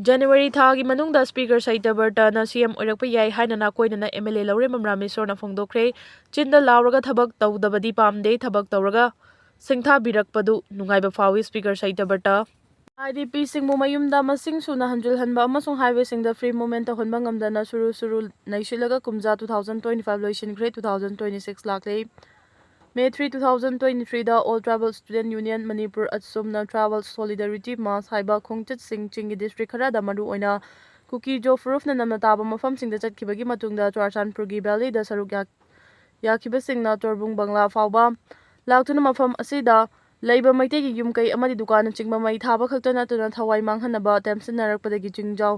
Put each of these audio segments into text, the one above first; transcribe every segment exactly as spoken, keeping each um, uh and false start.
ꯖꯅꯋꯥꯔꯤ ꯊꯥꯒꯤ ꯃꯅꯨꯡꯗ Speaker ꯁꯍꯤꯇꯥꯕ꯭ꯔꯇꯅ C M ꯑꯣꯏꯔꯛꯄ ꯌꯥꯏ ꯍꯥꯏꯅ ꯅꯥꯀꯣꯏꯅꯅ M L A ꯂꯧꯔꯦꯝꯕꯝ ꯔꯥꯃꯦꯁꯣꯔꯅ ꯐꯣꯡꯗꯣꯛꯈ꯭ꯔꯦ꯫ ꯆꯤꯟꯗ ꯂꯥꯎꯔꯒ ꯊꯕꯛ ꯇꯧꯗꯕꯗꯤ ꯄꯥꯝꯗꯦ, ꯊꯕꯛ ꯇꯧꯔꯒ ꯁꯤꯡꯊꯥꯕꯤꯔꯛꯄꯗꯨ ꯅꯨꯡꯉꯥꯏꯕ ꯐꯥꯎꯏ꯫ Speaker ꯁꯍꯤꯇꯥꯕ꯭ꯔꯇ꯫ I D P ꯁꯤꯡꯕꯨ ꯃꯌꯨꯝꯗ ꯃꯁꯤꯡ ꯁꯨꯅ ꯍꯟꯖꯤꯜꯍꯟꯕ ꯑꯃꯁꯨꯡ highway ꯁꯤꯡꯗ free movement ꯇꯧꯍꯟꯕ ꯉꯝꯗꯅ ꯁꯨꯔꯨ ꯁꯨꯔꯨ ꯅꯩꯁꯤꯜꯂꯒ ꯀꯨꯝꯖꯥ two thousand twenty-five ꯂꯣꯏꯁꯤꯟꯈ꯭ꯔꯦ, two thousand twenty-six ꯂꯥꯛꯂꯦ꯫ May three, two thousand twenty-three ꯗ All Tribal Student Union Manipur ꯑꯁꯨꯝꯅ Tribal Solidarity March ꯍꯥꯏꯕ ꯈꯣꯡꯆꯠꯁꯤꯡ ꯆꯤꯡꯒꯤ district ꯈꯔꯗ, ꯃꯔꯨꯑꯣꯏꯅ ꯀꯨꯀꯤ-ꯖꯣ ꯐꯨꯔꯨꯞꯅ ꯅꯝꯅ ꯇꯥꯕ ꯃꯐꯝꯁꯤꯡꯗ ꯆꯠꯈꯤꯕꯒꯤ ꯃꯇꯨꯡꯗ ꯆꯨꯔꯆꯥꯟꯄꯨꯔꯒꯤ valley ꯗ ꯁꯔꯨꯛ ꯌꯥ-, ꯌꯥꯈꯤꯕꯁꯤꯡꯅ ꯇꯣꯔꯕꯨꯡ ꯕꯪꯂꯥ ꯐꯥꯎꯕ ꯂꯥꯛꯇꯨꯅ ꯃꯐꯝ ꯑꯁꯤꯗ ꯂꯩꯕ ꯃꯩꯇꯩꯒꯤ ꯌꯨꯝ ꯀꯩ ꯑꯃꯗꯤ ꯗꯨꯀꯥꯟꯅꯆꯤꯡꯕ ꯃꯩ ꯊꯥꯕ ꯈꯛꯇ ꯅꯠꯇꯅ ꯊꯋꯥꯏ ꯃꯥꯡꯍꯟꯅꯕ ꯇꯦꯝꯁꯤꯟꯅꯔꯛꯄꯗꯒꯤ ꯆꯤꯡꯖꯥꯎ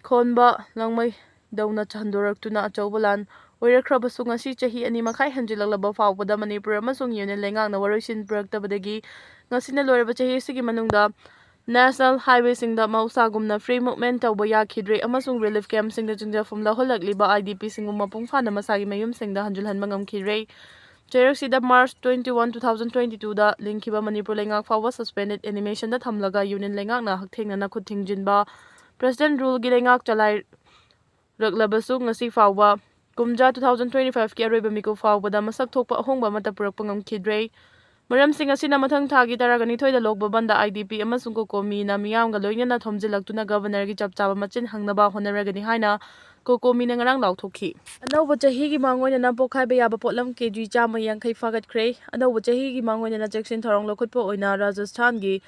ꯈꯣꯟꯕ ꯂꯪꯃꯩꯗꯧꯅ ꯍꯟꯗꯣꯔꯛꯇꯨꯅ ꯑꯆꯧꯕ ꯂꯥꯟ ꯑꯣꯏꯔꯛꯈ꯭ꯔꯕꯁꯨ, ꯉꯁꯤ ꯆꯍꯤ ꯑꯅꯤ ꯃꯈꯥꯏ ꯍꯦꯟꯖꯤꯜꯂꯛꯂꯕ ꯐꯥꯎꯕꯗ ꯃꯅꯤꯄꯨꯔ ꯑꯃꯁꯨꯡ ꯌꯨꯅꯤꯌꯟ ꯂꯩꯉꯥꯛꯅ ꯋꯥꯔꯣꯏꯁꯤꯟ ꯄꯨꯔꯛꯇꯕꯗꯒꯤ ꯉꯁꯤꯅ ꯂꯣꯏꯔꯕ ꯆꯍꯤ ꯑꯁꯤꯒꯤ ꯃꯅꯨꯡꯗ national highway ꯁꯤꯡꯗ ꯃꯍꯧꯁꯥꯒꯨꯝꯅ free movement ꯇꯧꯕ ꯌꯥꯈꯤꯗ꯭ꯔꯦ ꯑꯃꯁꯨꯡ relief camp ꯁꯤꯡꯗ ꯆꯤꯡꯖꯐꯝꯗ ꯍꯨꯜꯂꯛꯂꯤꯕ I D P ꯁꯤꯡꯕꯨ ꯃꯄꯨꯡ ꯐꯥꯅ ꯃꯁꯥꯒꯤ ꯃꯌꯨꯝꯁꯤꯡꯗ ꯍꯟꯖꯤꯜꯍꯟꯕ ꯉꯝꯈꯤꯗ꯭ꯔꯦ꯫ ꯆꯩꯔꯛꯁꯤꯗ March twenty-one, two thousand twenty-two ꯗ ꯂꯤꯡꯈꯤꯕ ꯃꯅꯤꯄꯨꯔ ꯂꯩꯉꯥꯛ ꯐꯥꯎꯕ suspended animation ꯗ ꯊꯝꯂꯒ ꯌꯨꯅꯤꯌꯟ ꯂꯩꯉꯥꯛꯅ ꯍꯛꯊꯦꯡꯅꯅ ꯈꯨꯠ ꯊꯤꯡꯖꯤꯟꯕ, President rule ꯒꯤ ꯂꯩꯉꯥꯛ ꯆꯂꯥꯏꯔꯛꯂꯕꯁꯨ ꯉꯁꯤ ꯐꯥꯎꯕ ꯀꯨꯝꯖꯥ two thousand twenty-five ꯀꯤ ꯑꯔꯣꯏꯕ ꯃꯤꯀꯨꯞ ꯐꯥꯎꯕꯗ ꯃꯁꯛ ꯊꯣꯛꯄ ꯑꯍꯣꯡꯕ ꯑꯃꯠꯇ ꯄꯨꯔꯛꯄ ꯉꯝꯈꯤꯗ꯭ꯔꯦ꯫ ꯃꯔꯝꯁꯤꯡ ꯑꯁꯤꯅ ꯃꯊꯪ ꯊꯥꯒꯤ ꯇꯔꯥꯅꯤꯊꯣꯏꯗ ꯂꯣꯛ ꯚꯕꯟꯗ I D P ꯑꯃꯁꯨꯡ ꯀꯣꯀꯣꯃꯤꯅ ꯃꯤꯌꯥꯝꯒ ꯂꯣꯏꯅꯅ ꯊꯣꯝꯖꯤꯜꯂꯛꯇꯨꯅ Governor ꯒꯤ ꯆꯞ ꯆꯥꯕ ꯃꯆꯤꯟ ꯍꯪꯅꯕ ꯍꯣꯠꯅꯔꯒꯅꯤ ꯍꯥꯏꯅ ꯀꯣꯀꯣꯃꯤꯅ ꯉꯔꯥꯡ ꯂꯥꯎꯊꯣꯛꯈꯤ꯫ ꯑꯅꯧꯕ ꯆꯍꯤꯒꯤ ꯃꯥꯡꯑꯣꯏꯅꯅ ꯄꯣꯈꯥꯏꯕ ꯌꯥꯕ ꯄꯣꯠꯂꯝ K G ꯆꯥꯝꯃ ꯌꯥꯡꯈꯩ ꯐꯥꯒꯠꯈ꯭ꯔꯦ꯫ ꯑꯅꯧꯕ ꯆꯍꯤꯒꯤ ꯃꯥꯡꯑꯣꯏꯅꯅ ꯆꯦꯛꯁꯤꯟ ꯊꯧꯔꯥꯡ ꯂꯧꯈꯠꯄ ꯑꯣꯏꯅ ꯔꯥꯖꯁꯊꯥꯟꯒꯤ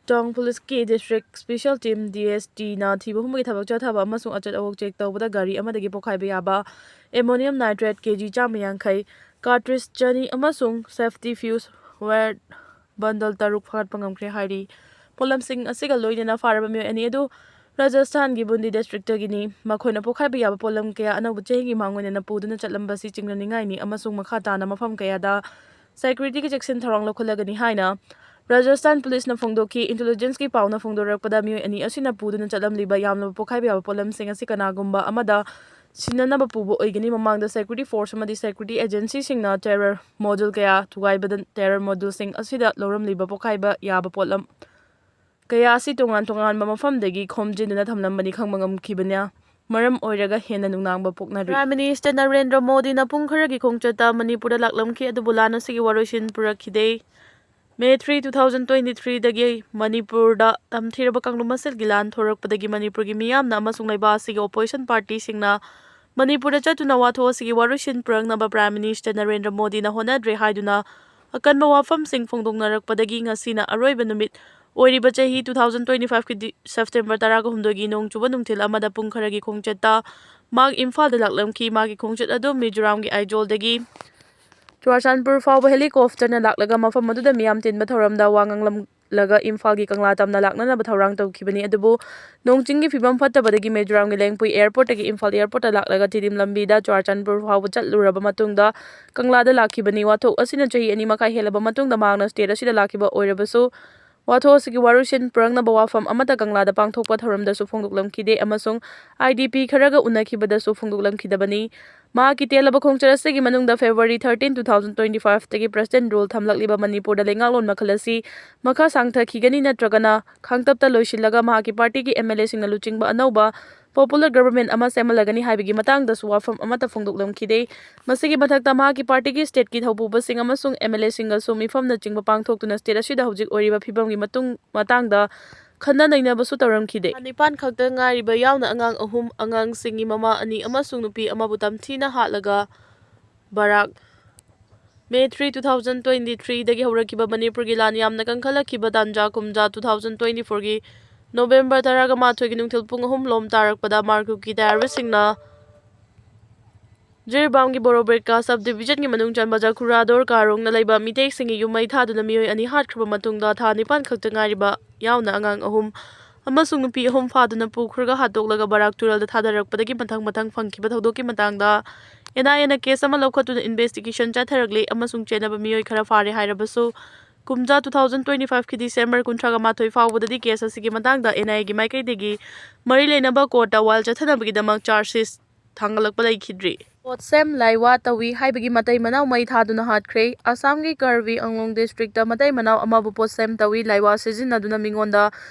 ꯇꯥꯎꯟ ꯄꯨꯂꯤꯁꯀꯤ District Special Team, D S T ꯅ ꯊꯤꯕ ꯍꯨꯝꯕꯒꯤ ꯊꯕꯛ ꯆꯠꯊꯕ ꯑꯃꯁꯨꯡ ꯑꯆꯠ ꯑꯋꯣꯛ check ꯇꯧꯕꯗ ꯒꯥꯔꯤ ꯑꯃꯗꯒꯤ ꯄꯣꯈꯥꯏꯕ ꯌꯥꯕ ammonium nitrate K G ꯆꯥꯝꯃ ꯌꯥꯡꯈꯩ, cartridge ꯆꯅꯤ ꯑꯃꯁꯨꯡ safety fuse wire bundle ꯇꯔꯨꯛ ꯐꯥꯒꯠꯄ ꯉꯝꯈ꯭ꯔꯦ ꯍꯥꯏꯔꯤ꯫ ꯄꯣꯠꯂꯝꯁꯤꯡ ꯑꯁꯤꯒ ꯂꯣꯏꯅꯅ ꯐꯥꯔꯕ ꯃꯤꯑꯣꯏ ꯑꯅꯤ ꯑꯗꯨ ꯔꯥꯖꯁꯊꯥꯟꯒꯤ ꯕꯨꯟꯗꯤ district ꯇꯒꯤꯅꯤ꯫ ꯃꯈꯣꯏꯅ ꯄꯣꯈꯥꯏꯕ ꯌꯥꯕ ꯄꯣꯠꯂꯝ ꯀꯌꯥ ꯑꯅꯧꯕ ꯆꯍꯤꯒꯤ ꯃꯥꯡꯑꯣꯏꯅꯅ ꯄꯨꯗꯨꯅ ꯆꯠꯂꯝꯕꯁꯤ ꯆꯤꯡꯅꯅꯤꯡꯉꯥꯏꯅꯤ ꯑꯃꯁꯨꯡ ꯃꯈꯥ ꯇꯥꯅ ꯃꯐꯝ ꯀꯌꯥꯗ security ꯒꯤ ꯆꯦꯛꯁꯤꯟ ꯊꯧꯔꯥꯡ ꯂꯧꯈꯠꯂꯒꯅꯤ ꯍꯥꯏꯅ ꯔꯥꯖꯁꯊꯥꯟ ꯄꯨꯂꯤꯁꯅ ꯐꯣꯡꯗꯣꯛꯈꯤ꯫ Intelligence ꯀꯤ ꯄꯥꯎꯅ ꯐꯣꯡꯗꯣꯔꯛꯄꯗ, ꯃꯤꯑꯣꯏ ꯑꯅꯤ ꯑꯁꯤꯅ ꯄꯨꯗꯨꯅ ꯆꯠꯂꯝꯂꯤꯕ ꯌꯥꯝꯂꯕ ꯄꯣꯈꯥꯏꯕ ꯌꯥꯕ ꯄꯣꯠꯂꯝꯁꯤꯡ ꯑꯁꯤ ꯀꯅꯥꯒꯨꯝꯕ ꯑꯃꯗ ꯁꯤꯟꯅꯅꯕ ꯄꯨꯕ ꯑꯣꯏꯒꯅꯤ꯫ ꯃꯃꯥꯡꯗ security force ꯑꯃꯗꯤ security agency ꯁꯤꯡꯅ terror module ꯀꯌꯥ ꯊꯨꯒꯥꯏꯕꯗ terror module ꯁꯤꯡ ꯑꯁꯤꯗ ꯂꯧꯔꯝꯂꯤꯕ ꯄꯣꯈꯥꯏꯕ ꯌꯥꯕ ꯄꯣꯠꯂꯝ ꯀꯌꯥ ꯑꯁꯤ ꯇꯣꯉꯥꯟ ꯇꯣꯉꯥꯟꯕ ꯃꯐꯝꯗꯒꯤ ꯈꯣꯝꯖꯤꯟꯗꯨꯅ ꯊꯝꯂꯝꯕꯅꯤ ꯈꯪꯕ ꯉꯝꯈꯤꯕꯅꯤ꯫ ꯃꯔꯝ ꯑꯣꯏꯔꯒ ꯍꯦꯟꯅ ꯅꯨꯡꯅꯥꯡꯕ ꯄꯣꯛꯅꯔꯤ꯫ Prime Minister ꯅꯔꯦꯟꯗ꯭ꯔ ꯃꯣꯗꯤꯅ ꯄꯨꯡ ꯈꯔꯒꯤ ꯈꯣꯡꯆꯠꯇ ꯃꯅꯤꯄꯨꯔꯗ ꯂꯥꯛꯂꯝꯈꯤ, ꯑꯗꯨꯕꯨ ꯂꯥꯟ ꯑꯁꯤꯒꯤ ꯋꯥꯔꯣꯏꯁꯤꯟ ꯄꯨꯔꯛꯈꯤꯗꯦ꯫ May three, two thousand twenty-three ꯗꯒꯤ ꯃꯅꯤꯄꯨꯔꯗ ꯇꯝꯊꯤꯔꯕ ꯀꯥꯡꯂꯨꯞ ꯃꯁꯦꯜꯒꯤ ꯂꯥꯟ ꯊꯣꯔꯛꯄꯗꯒꯤ ꯃꯅꯤꯄꯨꯔꯒꯤ ꯃꯤꯌꯥꯝꯅ ꯑꯃꯁꯨꯡ ꯂꯩꯕꯥꯛ ꯑꯁꯤꯒꯤ opposition party ꯁꯤꯡꯅ ꯃꯅꯤꯄꯨꯔꯗ ꯆꯠꯇꯨꯅ ꯋꯥꯊꯣꯛ ꯑꯁꯤꯒꯤ ꯋꯥꯔꯣꯏꯁꯤꯟ ꯄꯨꯔꯛꯅꯕ Prime Minister ꯅꯔꯦꯟꯗ꯭ꯔ ꯃꯣꯗꯤꯅ ꯍꯣꯠꯅꯗ꯭ꯔꯦ ꯍꯥꯏꯗꯨꯅ ꯑꯀꯟꯕ ꯋꯥꯐꯝꯁꯤꯡ ꯐꯣꯡꯗꯣꯛꯅꯔꯛꯄꯗꯒꯤ ꯉꯁꯤꯅ ꯑꯔꯣꯏꯕ ꯅꯨꯃꯤꯠ ꯑꯣꯏꯔꯤꯕ ꯆꯍꯤ two thousand twenty-five ꯀꯤ ꯗꯤ-, September ꯇꯔꯥꯒ ꯍꯨꯝꯗꯣꯏꯒꯤ ꯅꯣꯡ ꯆꯨꯕ ꯅꯨꯡꯊꯤꯜ ꯑꯃꯗ ꯄꯨꯡ ꯈꯔꯒꯤ ꯈꯣꯡꯆꯠꯇ ꯃꯍꯥꯛ ꯏꯝꯐꯥꯜꯗ ꯂꯥꯛꯂꯝꯈꯤ꯫ ꯃꯥꯒꯤ ꯈꯣꯡꯆꯠ ꯑꯗꯨ ꯃꯤꯖꯣꯔꯥꯝꯒꯤ ꯑꯥꯏꯖꯣꯜꯗꯒꯤ ꯆꯨꯔꯥꯆꯥꯟꯄꯨꯔ ꯐꯥꯎꯕ helicopter ꯅ ꯂꯥꯛꯂꯒ ꯃꯐꯝ ꯑꯗꯨꯗ ꯃꯤꯌꯥꯝ ꯇꯤꯟꯕ ꯊꯧꯔꯝꯗ ꯋꯥ ꯉꯥꯡꯂꯝꯂꯒ ꯏꯝꯐꯥꯜꯒꯤ ꯀꯪꯂꯥ ꯇꯝꯅ ꯂꯥꯛꯅꯅꯕ ꯊꯧꯔꯥꯡ ꯇꯧꯈꯤꯕꯅꯤ꯫ ꯑꯗꯨꯕꯨ ꯅꯣꯡ ꯆꯤꯡꯒꯤ ꯐꯤꯕꯝ ꯐꯠꯇꯕꯗꯒꯤ ꯃꯤꯖꯣꯔꯥꯝꯒꯤ ꯂꯦꯡꯄꯨꯏ airport ꯇꯒꯤ ꯏꯝꯐꯥꯜ airport ꯇ ꯂꯥꯛꯂꯒ ꯇꯤꯗꯤꯝ ꯂꯝꯕꯤꯗ ꯆꯨꯔꯥꯆꯥꯟꯄꯨꯔ ꯐꯥꯎꯕ ꯆꯠꯂꯨꯔꯕ ꯃꯇꯨꯡꯗ ꯀꯪꯂꯥꯗ ꯂꯥꯛꯈꯤꯕꯅꯤ꯫ ꯋꯥꯊꯣꯛ ꯑꯁꯤꯅ ꯆꯍꯤ ꯑꯅꯤ ꯃꯈꯥꯏ ꯍꯦꯜꯂꯕ ꯃꯇꯨꯡꯗ ꯃꯍꯥꯛꯅ state ꯑꯁꯤꯗ ꯂꯥꯛꯈꯤꯕ ꯑꯣꯏꯔꯕꯁꯨ, ꯋꯥꯊꯣꯛ ꯑꯁꯤꯒꯤ ꯋꯥꯔꯣꯏꯁꯤꯟ ꯄꯨꯔꯛꯅꯕ ꯋꯥꯐꯝ ꯑꯃꯠꯇ ꯀꯪꯂꯥꯗ ꯄꯥꯡꯊꯣꯛꯄ ꯊꯧꯔꯝꯗꯁꯨ ꯐꯣꯡꯗꯣꯛꯂꯝꯈꯤꯗꯦ ꯑꯃꯁꯨꯡ I D P ꯈꯔꯒ ꯎꯅꯈꯤꯕꯗꯁꯨ ꯐꯣꯡꯗꯣꯛꯂꯝꯈꯤꯗꯕꯅꯤ꯫ ꯃꯍꯥꯛꯀꯤ ꯇꯦꯜꯂꯕ ꯈꯣꯡꯆꯠ ꯑꯁꯤꯒꯤ ꯃꯅꯨꯡꯗ February thirteen, two thousand twenty-five ꯇꯒꯤ President rule ꯊꯝꯂꯛꯂꯤꯕ ꯃꯅꯤꯄꯨꯔꯗ ꯂꯩꯉꯥꯛꯂꯣꯟ ꯃꯈꯜ ꯑꯁꯤ ꯃꯈꯥ ꯁꯥꯡꯊꯈꯤꯒꯅꯤ ꯅꯠꯇ꯭ꯔꯒꯅ ꯈꯥꯡꯇꯞꯇ ꯂꯣꯏꯁꯤꯜꯂꯒ ꯃꯍꯥꯛꯀꯤ party ꯒꯤ M L A ꯁꯤꯡꯅ ꯂꯨꯆꯤꯡꯕ ꯑꯅꯧꯕ popular government ꯑꯃ ꯁꯦꯝꯍꯜꯂꯒꯅꯤ ꯍꯥꯏꯕꯒꯤ ꯃꯇꯥꯡꯗꯁꯨ ꯋꯥꯐꯝ ꯑꯃꯠꯇ ꯐꯣꯡꯗꯣꯛꯂꯝꯈꯤꯗꯦ꯫ ꯃꯁꯤꯒꯤ ꯃꯊꯛꯇ ꯃꯍꯥꯛꯀꯤ party ꯒꯤ state ꯀꯤ ꯊꯧꯄꯨꯕꯁꯤꯡ ꯑꯃꯁꯨꯡ M L A ꯁꯤꯡꯒꯁꯨ ꯃꯤꯐꯝꯅꯆꯤꯡꯕ ꯄꯥꯡꯊꯣꯛꯇꯨꯅ state ꯑꯁꯤꯗ ꯍꯧꯖꯤꯛ ꯑꯣꯏꯔꯤꯕ ꯐꯤꯕꯝꯒꯤ ꯃꯇꯨꯡ, ꯃꯇꯥꯡꯗ ꯈꯟꯅ ꯅꯩꯅꯕꯁꯨ ꯇꯧꯔꯝꯈꯤꯗꯦ꯫ ꯊꯥ ꯅꯤꯄꯥꯟ ꯈꯛꯇ ꯉꯥꯏꯔꯤꯕ ꯌꯥꯎꯅ ꯑꯉꯥꯡ ꯑꯍꯨꯝ, ꯑꯉꯥꯡꯁꯤꯡꯒꯤ ꯃꯃꯥ ꯑꯅꯤ ꯑꯃꯁꯨꯡ ꯅꯨꯄꯤ ꯑꯃꯕꯨ ꯇꯝꯊꯤꯅ ꯍꯥꯠꯂꯒ ꯕꯔꯥꯛ꯫ May three, two thousand twenty-three ꯗꯒꯤ ꯍꯧꯔꯛꯈꯤꯕ ꯃꯅꯤꯄꯨꯔꯒꯤ ꯂꯥꯟ ꯌꯥꯝꯅ ꯀꯟꯈꯠꯂꯛꯈꯤꯕ ꯇꯥꯟꯖꯥ ꯀꯨꯝꯖꯥ two thousand twenty-four ꯒꯤ November ꯇꯔꯥꯒ ꯃꯥꯊꯣꯏꯒꯤ ꯅꯨꯡꯊꯤꯜ ꯄꯨꯡ ꯑꯍꯨꯝ ꯂꯣꯝ ꯇꯥꯔꯛꯄꯗ ꯃꯥꯔꯀꯨꯀꯤ ꯇꯌꯥꯔꯕꯁꯤꯡꯅ ꯖꯤꯔꯤꯕꯥꯝꯒꯤ ꯕꯣꯔꯣꯕꯦꯔꯀꯥ sub division ꯒꯤ ꯃꯅꯨꯡ ꯆꯟꯕ ꯖꯈꯨꯔꯥꯗꯣꯔ ꯀꯥꯔꯣꯡꯅ ꯂꯩꯕ ꯃꯤꯇꯩꯁꯤꯡꯒꯤ ꯌꯨꯝ ꯃꯩ ꯊꯥꯗꯨꯅ ꯃꯤꯑꯣꯏ ꯑꯅꯤ ꯍꯥꯠꯈ꯭ꯔꯕ ꯃꯇꯨꯡꯗ ꯊꯥ ꯅꯤꯄꯥꯟ ꯈꯛꯇ ꯉꯥꯏꯔꯤꯕ ꯌꯥꯎꯅ ꯑꯉꯥꯡ ꯑꯍꯨꯝ ꯑꯃꯁꯨꯡ ꯅꯨꯄꯤ ꯑꯍꯨꯝ ꯐꯥꯗꯨꯅ ꯄꯨꯈ꯭ꯔꯒ ꯍꯥꯠꯇꯣꯛꯂꯒ ꯕꯔꯥꯛ ꯇꯨꯔꯦꯜꯗ ꯊꯥꯗꯔꯛꯄꯗꯒꯤ ꯃꯊꯪ ꯃꯊꯪ ꯐꯪꯈꯤꯕ ꯊꯧꯗꯣꯛꯀꯤ ꯃꯇꯥꯡꯗ N I A ꯅ case ꯑꯃ ꯂꯧꯈꯠꯇꯨꯅ investigation ꯆꯠꯊꯔꯛꯂꯤ ꯑꯃꯁꯨꯡ ꯆꯦꯟꯅꯕ ꯃꯤꯑꯣꯏ ꯈꯔ ꯐꯥꯔꯦ ꯍꯥꯏꯔꯕꯁꯨ, ꯀꯨꯝꯖꯥ two thousand twenty-five ꯀꯤ December ꯀꯨꯟꯊ꯭ꯔꯥꯒ ꯃꯥꯊꯣꯏ ꯐꯥꯎꯕꯗꯗꯤ case ꯑꯁꯤꯒꯤ ꯃꯇꯥꯡꯗ N I A ꯒꯤ ꯃꯥꯏꯀꯩꯗꯒꯤ ꯃꯔꯤ ꯂꯩꯅꯕ court ꯇ ꯋꯥꯌꯦꯜ ꯆꯠꯊꯅꯕꯒꯤꯗꯃꯛ charge sheet ꯊꯥꯡꯒꯠꯂꯛꯄ ꯂꯩꯈꯤꯗ꯭ꯔꯤ꯫ ꯄꯣꯠꯁꯦꯝ ꯂꯥꯏꯋꯥ ꯇꯧꯏ ꯍꯥꯏꯕꯒꯤ ꯃꯇꯩ ꯃꯅꯥꯎ ꯃꯩ ꯊꯥꯗꯨꯅ ꯍꯥꯠꯈ꯭ꯔꯦ꯫ ꯑꯁꯥꯝꯒꯤ ꯀꯥꯔꯕꯤ ꯑꯪꯂꯣꯡ ꯗꯤꯁꯇ꯭ꯔꯤꯛꯇ ꯃꯇꯩ ꯃꯅꯥꯎ ꯑꯃꯕꯨ ꯄꯣꯠꯁꯦꯝ ꯇꯧꯏ ꯂꯥꯏꯋꯥ ꯁꯤꯖꯤꯟꯅꯗꯨꯅ ꯃꯤꯉꯣꯟꯗ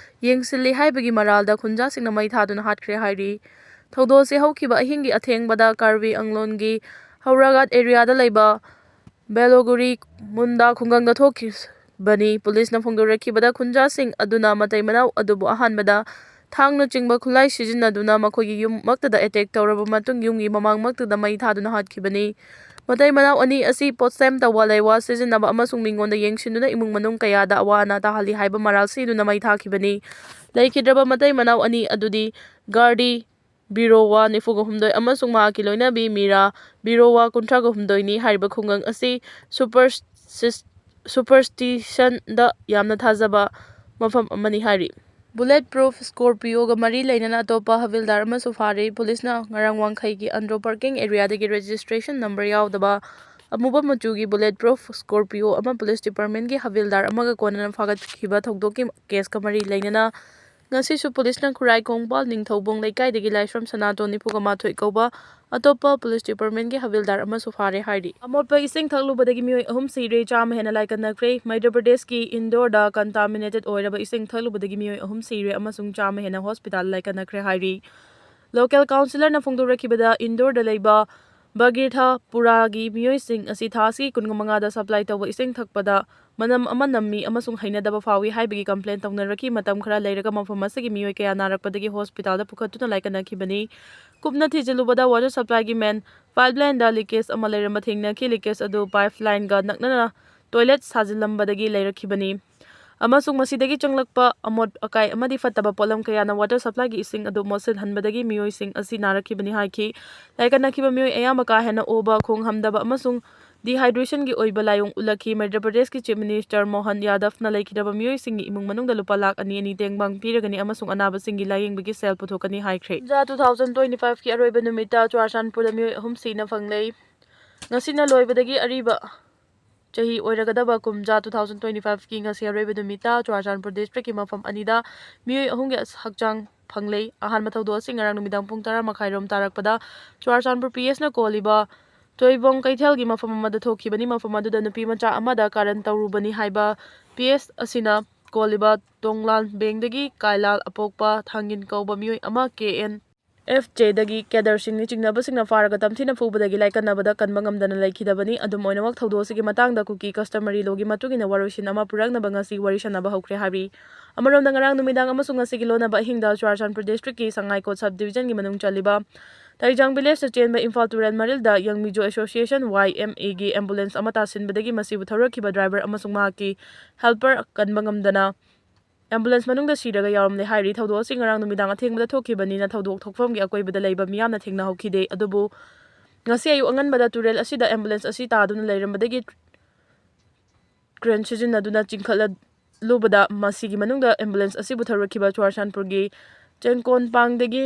ꯌꯦꯡꯁꯤꯜꯂꯤ ꯍꯥꯏꯕꯒꯤ ꯃꯔꯥꯜꯗ ꯈꯨꯟꯖꯥꯁꯤꯡꯅ ꯃꯩ ꯊꯥꯗꯨꯅ ꯍꯥꯠꯈ꯭ꯔꯦ ꯍꯥꯏꯔꯤ꯫ ꯊꯧꯗꯣꯛ ꯑꯁꯤ ꯍꯧꯈꯤꯕ ꯑꯍꯤꯡꯒꯤ ꯑꯊꯦꯡꯕꯗ ꯀꯥꯔꯕꯤ ꯑꯪꯂꯣꯟꯒꯤ ꯍꯧꯔꯥꯒꯥꯠ ꯑꯦꯔꯤꯌꯥꯗ ꯂꯩꯕ ꯕꯦꯂꯣꯒꯨꯔꯤ ꯃꯨꯟꯗꯥ ꯈꯨꯡꯒꯪꯗ ꯊꯣꯛꯈꯤꯕꯅꯤ꯫ ꯄꯨꯂꯤꯁꯅ ꯐꯣꯡꯗꯣꯔꯛꯈꯤꯕꯗ ꯈꯨꯟꯖꯥꯁꯤꯡ ꯑꯗꯨꯅ ꯃꯇꯩ ꯃꯅꯥꯎ ꯑꯗꯨꯕꯨ ꯑꯍꯥꯟꯕꯗ ꯊꯥꯡꯅꯆꯤꯡꯕ ꯈꯨꯠꯂꯥꯏ ꯁꯤꯖꯤꯟꯅꯗꯨꯅ ꯃꯈꯣꯏꯒꯤ ꯌꯨꯝꯃꯛꯇꯗ ꯑꯦꯇꯦꯛ ꯇꯧꯔꯕ ꯃꯇꯨꯡ ꯌꯨꯝꯒꯤ ꯃꯃꯥꯡꯃꯛꯇꯗ ꯃꯩ ꯊꯥꯗꯨꯅ ꯍꯥꯠꯈꯤꯕꯅꯤ꯫ ꯃꯇꯩ ꯃꯅꯥꯎ ꯑꯅꯤ ꯑꯁꯤ ꯄꯣꯠꯁꯦꯝ ꯇꯧꯕ ꯂꯩꯋꯥ ꯁꯤꯖꯤꯟꯅꯕ ꯑꯃꯁꯨꯡ ꯃꯤꯉꯣꯟꯗ ꯌꯦꯡꯁꯤꯟꯗꯨꯅ ꯏꯃꯨꯡ ꯃꯅꯨꯡ ꯀꯌꯥꯗ ꯑꯋꯥ ꯑꯅꯥ ꯇꯥꯍꯜꯂꯤ ꯍꯥꯏꯕ ꯃꯔꯥꯜ ꯁꯤꯗꯨꯅ ꯃꯩ ꯊꯥꯈꯤꯕꯅꯤ꯫ ꯂꯩꯈꯤꯗ꯭ꯔꯕ ꯃꯇꯩ ꯃꯅꯥꯎ ꯑꯅꯤ ꯑꯗꯨꯗꯤ ꯒꯥꯔꯗꯤ ꯕꯤꯔꯣꯋꯥ ꯅꯤꯐꯨꯒ ꯍꯨꯝꯗꯣꯏ ꯑꯃꯁꯨꯡ ꯃꯍꯥꯛꯀꯤ ꯂꯣꯏꯅꯕꯤ ꯃꯤꯔꯥ ꯕꯤꯔꯣꯋꯥ ꯀꯨꯟꯊ꯭ꯔꯥꯒ ꯍꯨꯝꯗꯣꯏꯅꯤ꯫ ꯍꯥꯏꯔꯤꯕ ꯈꯨꯡꯒꯪ ꯑꯁꯤ ꯁꯨꯄꯔꯁꯇꯤꯁꯟꯗ ꯌꯥꯝꯅ ꯊꯥꯖꯕ ꯃꯐꯝ ꯑꯃꯅꯤ ꯍꯥꯏꯔꯤ꯫ ꯕꯨꯂꯦꯠ ꯄ꯭ꯔꯨꯐ ꯁ꯭ꯀꯣꯔꯄꯤꯌꯣꯒ ꯃꯔꯤ ꯂꯩꯅꯅ ꯑꯇꯣꯞꯄ ꯍꯕꯤꯜꯗꯥꯔ ꯑꯃꯁꯨ ꯐꯥꯔꯦ꯫ ꯄꯨꯂꯤꯁꯅ ꯉꯔꯥꯡ ꯋꯥꯡꯈꯩꯒꯤ ꯑꯟꯗ꯭ꯔꯣ ꯄꯥꯔꯀꯤꯡ ꯑꯦꯔꯤꯌꯥꯗꯒꯤ ꯔꯦꯖꯤꯁꯇ꯭ꯔꯦꯁꯟ ꯅꯝꯕꯔ ꯌꯥꯎꯗꯕ ꯑꯃꯨꯕ ꯃꯆꯨꯒꯤ ꯕꯨꯂꯦꯠ ꯄ꯭ꯔꯨꯐ ꯁ꯭ꯀꯣꯔꯄꯤꯌꯣ ꯑꯃ ꯄꯨꯂꯤꯁ ꯗꯤꯄꯥꯔꯠꯃꯦꯟꯒꯤ ꯍꯕꯤꯜꯗꯥꯔ ꯑꯃꯒ ꯀꯣꯟꯅꯅ ꯐꯥꯒꯠꯈꯤꯕ ꯊꯧꯗꯣꯛꯀꯤ ꯀꯦꯁꯀ ꯃꯔꯤ ꯂꯩꯅꯅ ꯉꯁꯤꯁꯨ ꯄꯨꯂꯤꯁꯅ ꯈꯨꯔꯥꯏ ꯀꯣꯡꯄꯥꯜ ꯅꯤꯡꯊꯧꯕꯨꯡ ꯂꯩꯀꯥꯏꯗꯒꯤ ꯂꯥꯏꯁ꯭ꯔꯝ ꯁꯅꯥꯇꯣꯟ ꯅꯤꯐꯨꯒ ꯃꯥꯊꯣꯏ ꯀꯧꯕ ꯑꯇꯣꯞꯄ ꯄꯨꯂꯤꯁ ꯗꯤꯄꯥꯔꯠꯃꯦꯟꯒꯤ ꯍꯕꯤꯜꯗꯥꯔ ꯑꯃꯁꯨ ꯐꯥꯔꯦ ꯍꯥꯏꯔꯤ꯫ ꯑꯃꯣꯠꯄ ꯏꯁꯤꯡ ꯊꯛꯂꯨꯕꯗꯒꯤ ꯃꯤꯑꯣꯏ ꯑꯍꯨꯝ ꯁꯤꯔꯦ, ꯆꯥꯝꯃ ꯍꯦꯟꯅ ꯂꯥꯏꯀꯠꯅꯈ꯭ꯔꯦ꯫ ꯃꯩꯙ꯭ꯌ ꯄ꯭ꯔꯗꯦꯁꯀꯤ ꯏꯟꯗꯣꯔꯗ ꯀꯟꯇꯥꯃꯤꯅꯦꯇꯦꯗ ꯑꯣꯏꯔꯕ ꯏꯁꯤꯡ ꯊꯛꯂꯨꯕꯗꯒꯤ ꯃꯤꯑꯣꯏ ꯑꯍꯨꯝ ꯁꯤꯔꯦ ꯑꯃꯁꯨꯡ ꯆꯥꯝꯃ ꯍꯦꯟꯅ ꯍꯣꯁꯄꯤꯇꯥꯜ ꯂꯥꯏꯀꯠꯅꯈ꯭ꯔꯦ ꯍꯥꯏꯔꯤ꯫ ꯂꯣꯀꯦꯜ ꯀꯥꯎꯟꯁꯤꯂꯔꯅ ꯐꯣꯡꯗꯣꯔꯛꯈꯤꯕꯗ ꯏꯟꯗꯣꯔꯗ ꯂꯩꯕ ꯚꯒꯤꯔꯊꯄꯨꯔꯥꯒꯤ ꯃꯤꯑꯣꯏꯁꯤꯡ ꯑꯁꯤ ꯊꯥ ꯑꯁꯤꯒꯤ ꯀꯨꯟꯃꯉꯥꯗ ꯁꯄ꯭ꯂꯥꯏ ꯇꯧꯕ ꯏꯁꯤꯡ ꯊꯛꯄꯗ ꯃꯅꯝ ꯑꯃ ꯅꯝꯃꯤ ꯑꯃꯁꯨꯡ ꯍꯩꯅꯗꯕ ꯐꯥꯎꯏ ꯍꯥꯏꯕꯒꯤ ꯀꯝꯄ꯭ꯂꯦꯟ ꯇꯧꯅꯔꯛꯈꯤ꯫ ꯃꯇꯝ ꯈꯔ ꯂꯩꯔꯒ ꯃꯐꯝ ꯑꯁꯤꯒꯤ ꯃꯤꯑꯣꯏ ꯀꯌꯥ ꯅꯥꯔꯛꯄꯗꯒꯤ ꯍꯣꯁꯄꯤꯇꯥꯜꯗ ꯄꯨꯈꯠꯇꯨꯅ ꯂꯥꯏꯀꯠꯅꯈꯤꯕꯅꯤ꯫ ꯀꯨꯞꯅ ꯊꯤꯖꯤꯜꯂꯨꯕꯗ ꯋꯥꯇꯔ ꯁꯄ꯭ꯂꯥꯏꯒꯤ ꯃꯦꯟ ꯄꯥꯏꯞꯂꯥꯏꯟꯗ ꯂꯤꯀꯦꯖ ꯑꯃ ꯂꯩꯔꯝꯕ ꯊꯦꯡꯅꯈꯤ꯫ ꯂꯤꯀꯦꯖ ꯑꯗꯨ ꯄꯥꯏꯞꯂꯥꯏꯟꯒ ꯅꯛꯅꯅ ꯇꯣꯏꯂꯦꯠ ꯁꯥꯖꯤꯜꯂꯝꯕꯗꯒꯤ ꯂꯩꯔꯛꯈꯤꯕꯅꯤ ꯑꯃꯁꯨꯡ ꯃꯁꯤꯗꯒꯤ ꯆꯪꯂꯛꯄ ꯑꯃꯣꯠ ꯑꯀꯥꯏ ꯑꯃꯗꯤ ꯐꯠꯇꯕ ꯄꯣꯠꯂꯝ ꯀꯌꯥꯅ ꯋꯥꯇꯔ ꯁꯄ꯭ꯂꯥꯏꯒꯤ ꯏꯁꯤꯡ ꯑꯗꯨ ꯃꯣꯠꯁꯤꯟꯍꯟꯕꯗꯒꯤ ꯃꯤꯑꯣꯏꯁꯤꯡ ꯑꯁꯤ ꯅꯥꯔꯛꯈꯤꯕꯅꯤ ꯍꯥꯏꯈꯤ꯫ ꯂꯥꯏꯀꯠꯅꯈꯤꯕ ꯃꯤꯑꯣꯏ ꯑꯌꯥꯝꯕ ꯀꯥ ꯍꯦꯟꯅ ꯑꯣꯕ, ꯈꯣꯡ ꯍꯥꯝꯗꯕ ꯑꯃꯁꯨꯡ ꯗꯤꯍꯥꯏꯗ꯭ꯔꯦꯁꯟꯒꯤ ꯑꯣꯏꯕ ꯂꯥꯏꯑꯣꯡ ꯎꯠꯂꯛꯈꯤ꯫ ꯃꯩꯙ꯭ꯌ ꯄ꯭ꯔꯗꯦꯁꯀꯤ ꯆꯤꯐ ꯃꯤꯅꯤꯁꯇꯔ ꯃꯣꯍꯟ ꯌꯥꯗꯚꯅ ꯂꯩꯈꯤꯗ꯭ꯔꯕ ꯃꯤꯑꯣꯏꯁꯤꯡꯒꯤ ꯏꯃꯨꯡ ꯃꯅꯨꯡꯗ ꯂꯨꯄꯥ ꯂꯥꯈ ꯑꯅꯤ ꯑꯅꯤ ꯇꯦꯡꯕꯥꯡ ꯄꯤꯔꯒꯅꯤ ꯑꯃꯁꯨꯡ ꯑꯅꯥꯕꯁꯤꯡꯒꯤ ꯂꯥꯌꯦꯡꯕꯒꯤ ꯁꯦꯜ ꯄꯨꯊꯣꯛꯀꯅꯤ ꯍꯥꯏꯈ꯭ꯔꯦ꯫ ꯀꯨꯝꯖꯥ two thousand twenty five ꯀꯤ ꯑꯔꯣꯏꯕ ꯅꯨꯃꯤꯠꯇ ꯆꯨꯔꯥꯆꯥꯟꯄꯨꯔꯗ ꯃꯤꯑꯣꯏ ꯑꯍꯨꯝ ꯁꯤꯅ ꯐꯪꯂꯦ꯫ ꯉꯁꯤꯅ ꯂꯣꯏꯕꯗꯒꯤ ꯑꯔꯤꯕ ꯆꯍꯤ ꯑꯣꯏꯔꯒꯗꯕ ꯀꯨꯝꯖꯥ two thousand twenty five ꯀꯤ ꯉꯁꯤ ꯑꯔꯣꯏꯕ ꯅꯨꯃꯤꯠꯇ ꯆꯨꯔꯥꯆꯥꯟꯄꯨꯔ ꯗꯤꯁꯇ꯭ꯔꯤꯛꯀꯤ ꯃꯐꯝ ꯑꯅꯤꯗ ꯃꯤꯑꯣꯏ ꯑꯍꯨꯝꯒꯤ ꯑꯁ-, ꯍꯛꯆꯥꯡ ꯐꯪꯂꯦ꯫ ꯑꯍꯥꯟꯕ ꯊꯧꯗꯣꯛ ꯑꯁꯤ ꯉꯔꯥꯡ ꯅꯨꯃꯤꯗꯥꯡ ꯄꯨꯡ ꯇꯔꯥ ꯃꯈꯥꯏꯔꯣꯝ ꯇꯥꯔꯛꯄꯗ ꯆꯨꯔꯥꯆꯥꯟꯄꯨꯔ ꯄꯤ ꯑꯦꯁꯅ ꯀꯣꯜꯂꯤꯕ ꯇꯣꯏꯕꯣꯡ ꯀꯩꯊꯦꯜꯒꯤ ꯃꯐꯝ ꯑꯃꯗ ꯊꯣꯛꯈꯤꯕꯅꯤ꯫ ꯃꯐꯝ ꯑꯗꯨꯗ ꯅꯨꯄꯤ ꯃꯆꯥ ꯑꯃꯗ ꯀꯥꯔꯟ ꯇꯧꯔꯨꯕꯅꯤ ꯍꯥꯏꯕ ꯄꯤ ꯑꯦꯁ ꯑꯁꯤꯅ ꯀꯣꯜꯂꯤꯕ ꯇꯣꯡꯂꯥꯟ ꯕꯦꯡꯗꯒꯤ ꯀꯥꯏꯂꯥꯜ ꯑꯄꯣꯛꯄ ꯊꯥꯡꯒꯤꯟ ꯀꯧꯕ ꯃꯤꯑꯣꯏ ꯑꯃ ꯀꯦ ꯑꯦꯟ ꯑꯦꯐ ꯖꯦꯗꯒꯤ ꯀꯦꯗꯔꯁꯤꯡꯅ ꯆꯤꯡꯅꯕꯁꯤꯡꯅ ꯐꯥꯔꯒ ꯇꯝꯊꯤꯅ ꯐꯨꯕꯗꯒꯤ ꯂꯥꯏꯀꯠꯅꯕꯗ ꯀꯟꯕ ꯉꯝꯗꯅ ꯂꯩꯈꯤꯗꯕꯅꯤ꯫ ꯑꯗꯨꯝ ꯑꯣꯏꯅꯃꯛ, ꯊꯧꯗꯣꯛ ꯑꯁꯤꯒꯤ ꯃꯇꯥꯡꯗ ꯀꯨꯀꯤ customary lawꯒꯤ ꯃꯇꯨꯡ ꯏꯟꯅ ꯋꯥꯔꯣꯏꯁꯤꯟ ꯑꯃ ꯄꯨꯔꯛꯅꯕ ꯉꯁꯤ ꯋꯥꯔꯤ ꯁꯥꯟꯅꯕ ꯍꯧꯈ꯭ꯔꯦ ꯍꯥꯏꯔꯤ꯫ ꯑꯃꯔꯣꯝꯗ, ꯉꯔꯥꯡ ꯅꯨꯃꯤꯗꯥꯡ ꯑꯃꯁꯨꯡ ꯉꯁꯤꯒꯤ ꯂꯣꯟꯅꯕ ꯑꯍꯤꯡꯗ ꯆꯨꯔꯥꯆꯥꯟꯄꯨꯔ districtꯀꯤ ꯁꯉꯥꯏꯀꯣꯠ sub divisionꯒꯤ ꯃꯅꯨꯡ ꯆꯜꯂꯤꯕ ꯇꯩꯖꯥꯡ villageꯇ ꯆꯦꯟꯕ ꯏꯝꯐꯥꯜ ꯇꯨꯔꯦꯜ ꯃꯔꯤꯜꯗ ꯌꯪꯃꯤꯖꯣ Association, ꯋꯥꯏ ꯑꯦꯝ ꯑꯦꯒꯤ ambulance ꯑꯃ ꯇꯥꯁꯤꯟꯕꯗꯒꯤ ꯃꯁꯤꯕꯨ ꯊꯧꯔꯛꯈꯤꯕ driver ꯑꯃꯁꯨꯡ ꯃꯍꯥꯛꯀꯤ helper ꯀꯟꯕ ꯉꯝꯗꯅ ambulance ꯃꯅꯨꯡꯗ ꯁꯤꯔꯒ ꯌꯥꯎꯔꯝꯂꯦ ꯍꯥꯏꯔꯤ꯫ ꯊꯧꯗꯣꯛ ꯑꯁꯤ ꯉꯔꯥꯡ ꯅꯨꯃꯤꯗꯥꯡ ꯑꯊꯦꯡꯕꯗ ꯊꯣꯛꯈꯤꯕꯅꯤꯅ ꯊꯧꯗꯣꯛ ꯊꯣꯛꯐꯝꯒꯤ ꯑꯀꯣꯏꯕꯗ ꯂꯩꯕ ꯃꯤꯌꯥꯝꯅ ꯊꯦꯡꯅꯍꯧꯈꯤꯗꯦ꯫ ꯑꯗꯨꯕꯨ ꯉꯁꯤ ꯑꯌꯨꯛ ꯑꯉꯟꯕꯗ ꯇꯨꯔꯦꯜ ꯑꯁꯤꯗ ambulance ꯑꯁꯤ ꯇꯥꯗꯨꯅ ꯂꯩꯔꯝꯕꯗꯒꯤ crane ꯁꯤꯖꯤꯟꯅꯗꯨꯅ ꯆꯤꯡꯈꯠꯂ ꯂꯨꯕꯗ ꯃꯁꯤꯒꯤ ꯃꯅꯨꯡꯗ ambulance ꯑꯁꯤꯕꯨ ꯊꯧꯔꯛꯈꯤꯕ ꯆꯨꯔꯥꯆꯥꯟꯄꯨꯔꯒꯤ ꯆꯦꯡꯀꯣꯟꯄꯥꯡꯗꯒꯤ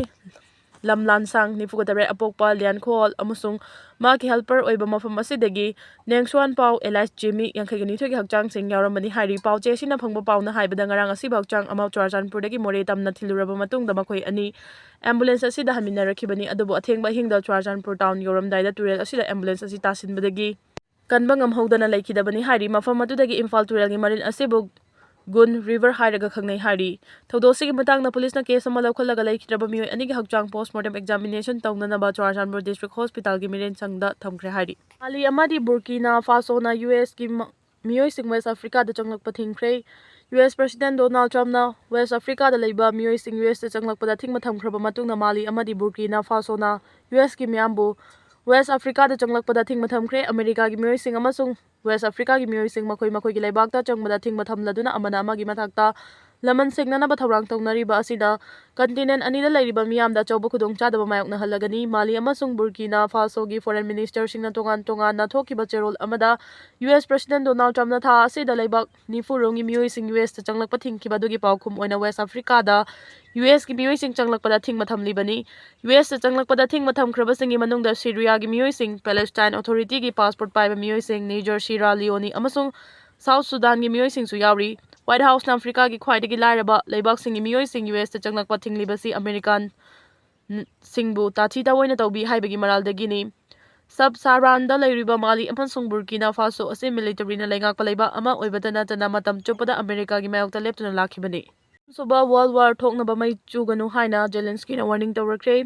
ꯂꯝꯂꯥꯟꯁꯥꯡ ꯅꯤꯐꯨꯒ ꯇꯔꯦꯠ ꯑꯄꯣꯛꯄ ꯂꯤꯌꯥꯟꯈꯣꯜ ꯑꯃꯁꯨꯡ ꯃꯍꯥꯛꯀꯤ helper ꯑꯣꯏꯕ ꯃꯐꯝ ꯑꯁꯤꯗꯒꯤ ꯅꯦꯡꯁꯨꯋꯥꯟ ꯄꯥꯎ alias ꯖꯤꯃꯤ ꯌꯥꯡꯈꯩꯒ ꯅꯤꯊꯣꯏꯒꯤ ꯍꯛꯆꯥꯡꯁꯤꯡ ꯌꯥꯎꯔꯝꯕꯅꯤ ꯍꯥꯏꯔꯤ꯫ ꯄꯥꯎꯆꯦ ꯑꯁꯤꯅ ꯐꯪꯕ ꯄꯥꯎꯅ ꯍꯥꯏꯕꯗ ꯉꯔꯥꯡ ꯑꯁꯤꯕ ꯍꯛꯆꯥꯡ ꯑꯃ ꯆꯨꯔꯥꯆꯥꯟꯄꯨꯔꯗꯒꯤ ꯃꯣꯔꯦ ꯇꯝꯅ ꯊꯤꯜꯂꯨꯔꯕ ꯃꯇꯨꯡꯗ ꯃꯈꯣꯏ ꯑꯅꯤ ambulance ꯑꯁꯤꯗ ꯍꯟꯃꯤꯟꯅꯔꯛꯈꯤꯕꯅꯤ꯫ ꯑꯗꯨꯕꯨ ꯑꯊꯦꯡꯕ ꯑꯍꯤꯡꯗ ꯆꯨꯔꯥꯆꯥꯟꯄꯨꯔ town ꯌꯧꯔꯝꯗꯥꯏꯗ ꯇꯨꯔꯦꯜ ꯑꯁꯤꯗ ambulance ꯑꯁꯤ ꯇꯥꯁꯤꯟꯕꯗꯒꯤ ꯀꯟꯕ ꯉꯝꯍꯧꯗꯅ ꯂꯩꯈꯤꯗꯕꯅꯤ ꯍꯥꯏꯔꯤ꯫ ꯃꯐꯝ ꯑꯗꯨꯗꯒꯤ ꯏꯝꯐꯥꯜ ꯇꯨꯔꯦꯜꯒꯤ ꯃꯔꯤꯜ ꯑꯁꯤꯕꯨ ꯒꯨꯟ River ꯍꯥꯏꯔꯒ ꯈꯪꯅꯩ ꯍꯥꯏꯔꯤ꯫ ꯊꯧꯗꯣꯛ ꯑꯁꯤꯒꯤ ꯃꯇꯥꯡꯗ ꯄꯨꯂꯤꯁꯅ case ꯑꯃ ꯂꯧꯈꯠꯂꯒ ꯂꯩꯈꯤꯗ꯭ꯔꯕ ꯃꯤꯑꯣꯏ ꯑꯅꯤꯒꯤ ꯍꯛꯆꯥꯡ post mortem examination ꯇꯧꯅꯅꯕ ꯆꯨꯔꯥꯆꯥꯟꯄꯨꯔ district hospitalꯒꯤ ꯃꯤꯠꯌꯦꯡ ꯁꯪꯗ ꯊꯝꯈ꯭ꯔꯦ ꯍꯥꯏꯔꯤ꯫ ꯃꯥꯂꯤ ꯑꯃꯗꯤ ꯕꯨꯔꯀꯤꯅꯥ ꯐꯥꯁꯣꯅ ꯌꯨ ꯑꯦꯁꯀꯤ ꯃ-, ꯃꯤꯑꯣꯏꯁꯤꯡ ꯋꯦꯁ ꯑꯐ꯭ꯔꯤꯀꯥꯗ ꯆꯪꯂꯛꯄ ꯊꯤꯡꯈ꯭ꯔꯦ꯫ ꯌꯨ ꯑꯦꯁ President Donald Trumpꯅ ꯋꯦꯁ ꯑꯐ꯭ꯔꯤꯀꯥꯗ ꯂꯩꯕ ꯃꯤꯑꯣꯏꯁꯤꯡ ꯌꯨ ꯑꯦꯁꯇ ꯆꯪꯂꯛꯄꯗ ꯊꯤꯡꯕ ꯊꯝꯈ꯭ꯔꯕ ꯃꯇꯨꯡꯗ ꯃꯥꯂꯤ ꯑꯃꯗꯤ ꯕꯨꯔꯀꯤꯅꯥ ꯐꯥꯁꯣꯅ ꯌꯨ ꯑꯦꯁꯀꯤ ꯃꯤꯌꯥꯝꯕꯨ ꯋꯦꯁ ꯑꯐ꯭ꯔꯤꯀꯥꯗ ꯆꯪꯂꯛꯄꯗ ꯊꯤꯡꯕ ꯊꯝꯈ꯭ꯔꯦ꯫ ꯑꯃꯦꯔꯤꯀꯥꯒꯤ ꯃꯤꯑꯣꯏꯁꯤꯡ ꯑꯃꯁꯨꯡ ꯋꯦꯁ ꯑꯐ꯭ꯔꯤꯀꯥꯒꯤ ꯃꯤꯑꯣꯏꯁꯤꯡ ꯃꯈꯣꯏ ꯃꯈꯣꯏꯒꯤ ꯂꯩꯕꯥꯛꯇ ꯆꯪꯕꯗ ꯊꯤꯡꯕ ꯊꯝꯂꯗꯨꯅ ꯑꯃꯅ ꯑꯃꯒꯤ ꯃꯊꯛꯇ ꯂꯃꯟ ꯁꯦꯡꯅꯅꯕ ꯊꯧꯔꯥꯡ ꯇꯧꯅꯔꯤꯕ ꯑꯁꯤꯗ continent ꯑꯅꯤꯗ ꯂꯩꯔꯤꯕ ꯃꯤꯌꯥꯝꯗ ꯑꯆꯧꯕ ꯈꯨꯗꯣꯡꯆꯥꯗꯕ ꯃꯥꯌꯣꯛꯅꯍꯜꯂꯒꯅꯤ꯫ ꯃꯥꯂꯤ ꯑꯃꯁꯨꯡ ꯕꯨꯔꯀꯤꯅꯥ ꯐꯥꯁꯣꯒꯤ foreign ministerꯁꯤꯡꯅ ꯇꯣꯉꯥꯟ ꯇꯣꯉꯥꯟꯅ ꯊꯣꯛꯈꯤꯕ ꯆꯦꯔꯣꯜ ꯑꯃꯗ ꯌꯨ ꯑꯦꯁ President Donald Trumpꯅ ꯊꯥ ꯑꯁꯤꯗ ꯂꯩꯕꯥꯛ ꯅꯤꯐꯨ ꯔꯣꯝꯒꯤ ꯃꯤꯑꯣꯏꯁꯤꯡ ꯌꯨ ꯑꯦꯁꯇ ꯆꯪꯂꯛꯄ ꯊꯤꯡꯈꯤꯕ ꯑꯗꯨꯒꯤ ꯄꯥꯎꯈꯨꯝ ꯑꯣꯏꯅ ꯋꯦꯁ ꯑꯐ꯭ꯔꯤꯀꯥꯗ ꯌꯨ ꯑꯦꯁꯀꯤ ꯃꯤꯑꯣꯏꯁꯤꯡ ꯆꯪꯂꯛꯄꯗ ꯊꯤꯡꯕ ꯊꯝꯂꯤꯕꯅꯤ꯫ ꯌꯨ ꯑꯦꯁꯇ ꯆꯪꯂꯛꯄꯗ ꯊꯤꯡꯕ ꯊꯝꯈ꯭ꯔꯕꯁꯤꯡꯒꯤ ꯃꯅꯨꯡꯗ ꯁꯤꯔꯤꯌꯥꯒꯤ ꯃꯤꯑꯣꯏꯁꯤꯡ, Palestine Authorityꯒꯤ passport ꯄꯥꯏꯕ ꯃꯤꯑꯣꯏꯁꯤꯡ, ꯅꯤꯖꯔ ꯁꯤꯔꯥ ꯂꯤꯑꯣꯅꯤ ꯑꯃꯁꯨꯡ ꯁꯥꯎꯠ ꯁꯨꯗꯥꯟꯒꯤ ꯃꯤꯑꯣꯏꯁꯤꯡꯁꯨ ꯌꯥꯎꯔꯤ꯫ White Houseꯅ ꯑꯐ꯭ꯔꯤꯀꯥꯒꯤ ꯈ꯭ꯋꯥꯏꯗꯒꯤ ꯂꯥꯏꯔꯕ ꯂꯩꯕꯥꯛꯁꯤꯡꯒꯤ ꯃꯤꯑꯣꯏꯁꯤꯡ ꯌꯨ ꯑꯦꯁꯇ ꯆꯪꯂꯛꯄ ꯊꯤꯡꯂꯤꯕꯁꯤ ꯑꯃꯦꯔꯤꯀꯥꯟ ꯁꯤꯡꯕꯨ ꯇꯥꯊꯤ ꯇꯥꯑꯣꯏꯅ ꯇꯧꯕꯤ ꯍꯥꯏꯕꯒꯤ ꯃꯔꯥꯜꯗꯒꯤꯅꯤ꯫ ꯁꯕ ꯁꯥꯍꯔꯥꯟꯗ ꯂꯩꯔꯤꯕ ꯃꯥꯂꯤ ꯑꯃꯁꯨꯡ ꯕꯨꯔꯀꯤꯅꯥ ꯐꯥꯁꯣ ꯑꯁꯤ ꯃꯤꯂꯤꯇꯔꯤꯅ ꯂꯩꯉꯥꯛꯄ ꯂꯩꯕꯥꯛ ꯑꯃ ꯑꯣꯏꯕꯇ ꯅꯠꯇꯅ ꯃꯇꯝ ꯆꯨꯞꯄꯗ ꯑꯃꯦꯔꯤꯀꯥꯒꯤ ꯃꯥꯌꯣꯛꯇ ꯂꯦꯞꯇꯨꯅ ꯂꯥꯛꯈꯤꯕꯅꯤ꯫ ꯑꯍꯨꯝꯁꯨꯕ ꯋꯥꯔꯜꯗ ꯋꯥꯔ ꯊꯣꯛꯅꯕ ꯃꯩ ꯆꯨꯒꯅꯨ ꯍꯥꯏꯅ ꯖꯦꯂꯦꯟꯁꯀꯤꯅ ꯋꯥꯔꯅꯤꯡ ꯇꯧꯔꯛꯈ꯭ꯔꯦ꯫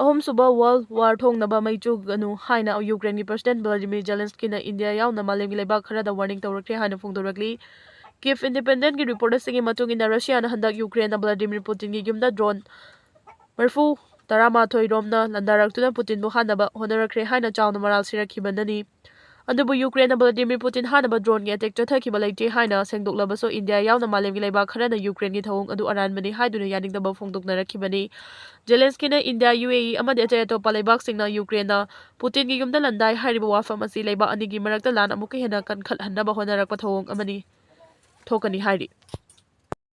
ꯑꯍꯨꯝꯁꯨꯕ ꯋꯥꯔꯜꯗ ꯋꯥꯔ ꯊꯣꯛꯅꯕ ꯃꯩ ꯆꯨꯒꯅꯨ ꯍꯥꯏꯅ ꯌꯨꯀ꯭ꯔꯦꯟꯒꯤ ꯄ꯭ꯔꯁꯤꯗꯦꯟ ꯚ꯭ꯂꯥꯗꯤꯃꯤꯔ ꯖꯦꯂꯦꯟꯁꯀꯤꯅ ꯏꯟꯗꯤꯌꯥ ꯌꯥꯎꯅ ꯃꯥꯂꯦꯝꯒꯤ ꯂꯩꯕꯥꯛ ꯈꯔꯗ ꯋꯥꯔꯅꯤꯡ ꯇꯧꯔꯛꯈ꯭ꯔꯦ ꯍꯥꯏꯅ ꯐꯣꯡꯗꯣꯔꯛꯂꯤ꯫ ꯀꯤꯞ ꯏꯟꯗꯤꯄꯦꯟꯗꯦꯟꯒꯤ ꯔꯤꯄꯣꯔꯇꯔꯁꯤꯡꯒꯤ ꯃꯇꯨꯡ ꯏꯟꯅ ꯔꯁꯤꯌꯥꯅ ꯍꯟꯗꯛ ꯌꯨꯀ꯭ꯔꯦꯟꯅ ꯚ꯭ꯂꯥꯗꯤꯃꯤꯔ ꯄꯨꯇꯤꯟꯒꯤ ꯌꯨꯝꯗ ꯗ꯭ꯔꯣꯟ ꯃꯔꯤꯐꯨ ꯇꯔꯥꯃꯥꯊꯣꯏ ꯔꯣꯝꯅ ꯂꯥꯟꯗꯥꯔꯛꯇꯨꯅ ꯄꯨꯇꯤꯟꯕꯨ ꯍꯥꯠꯅꯕ ꯍꯣꯠꯅꯔꯛꯈ꯭ꯔꯦ ꯍꯥꯏꯅ ꯆꯥꯎꯅ ꯃꯔꯥꯜ ꯁꯤꯔꯛꯈꯤꯕꯅꯅꯤ꯫ ꯑꯗꯨꯕꯨ ꯌꯨꯀ꯭ꯔꯦꯟꯅ ꯚ꯭ꯂꯥꯗꯤꯃꯤꯔ ꯄꯨꯇꯤꯟ ꯍꯥꯠꯅꯕ ꯗ꯭ꯔꯣꯟꯒꯤ ꯑꯦꯇꯦꯛ ꯆꯠꯊꯈꯤꯕ ꯂꯩꯇꯦ ꯍꯥꯏꯅ ꯁꯦꯡꯗꯣꯛꯂꯕꯁꯨ ꯏꯟꯗꯤꯌꯥ ꯌꯥꯎꯅ ꯃꯥꯂꯦꯝꯒꯤ ꯂꯩꯕꯥꯛ ꯈꯔꯅ ꯌꯨꯀ꯭ꯔꯦꯟꯒꯤ ꯊꯧꯑꯣꯡ ꯑꯗꯨ ꯑꯔꯥꯟꯕꯅꯤ ꯍꯥꯏꯗꯨꯅ ꯌꯥꯅꯤꯡꯗꯕ ꯐꯣꯡꯗꯣꯛꯅꯔꯛꯈꯤꯕꯅꯤ꯫ ꯖꯦꯂꯦꯟꯁꯀꯤꯅ ꯏꯟꯗꯤꯌꯥ, ꯌꯨ ꯑꯦ ꯏ ꯑꯃꯗꯤ ꯑꯇꯩ ꯑꯇꯣꯞꯄ ꯂꯩꯕꯥꯛꯁꯤꯡꯅ ꯌꯨꯀ꯭ꯔꯦꯟꯅ ꯄꯨꯇꯤꯟꯒꯤ ꯌꯨꯝꯗ ꯂꯥꯟꯗꯥꯏ ꯍꯥꯏꯔꯤꯕ ꯋꯥꯐꯝ ꯑꯁꯤ ꯂꯩꯕꯥꯛ ꯑꯅꯤꯒꯤ ꯃꯔꯛꯇ ꯂꯥꯟ ꯑꯃꯨꯛꯀ ꯍꯦꯟꯅ ꯀꯟꯈꯠꯍꯟꯅꯕ ꯍꯣꯠꯅꯔꯛꯄ ꯊꯧꯑꯣꯡ ꯑꯃꯅꯤ, ꯊꯣꯛꯀꯅꯤ ꯍꯥꯏꯔꯤ꯫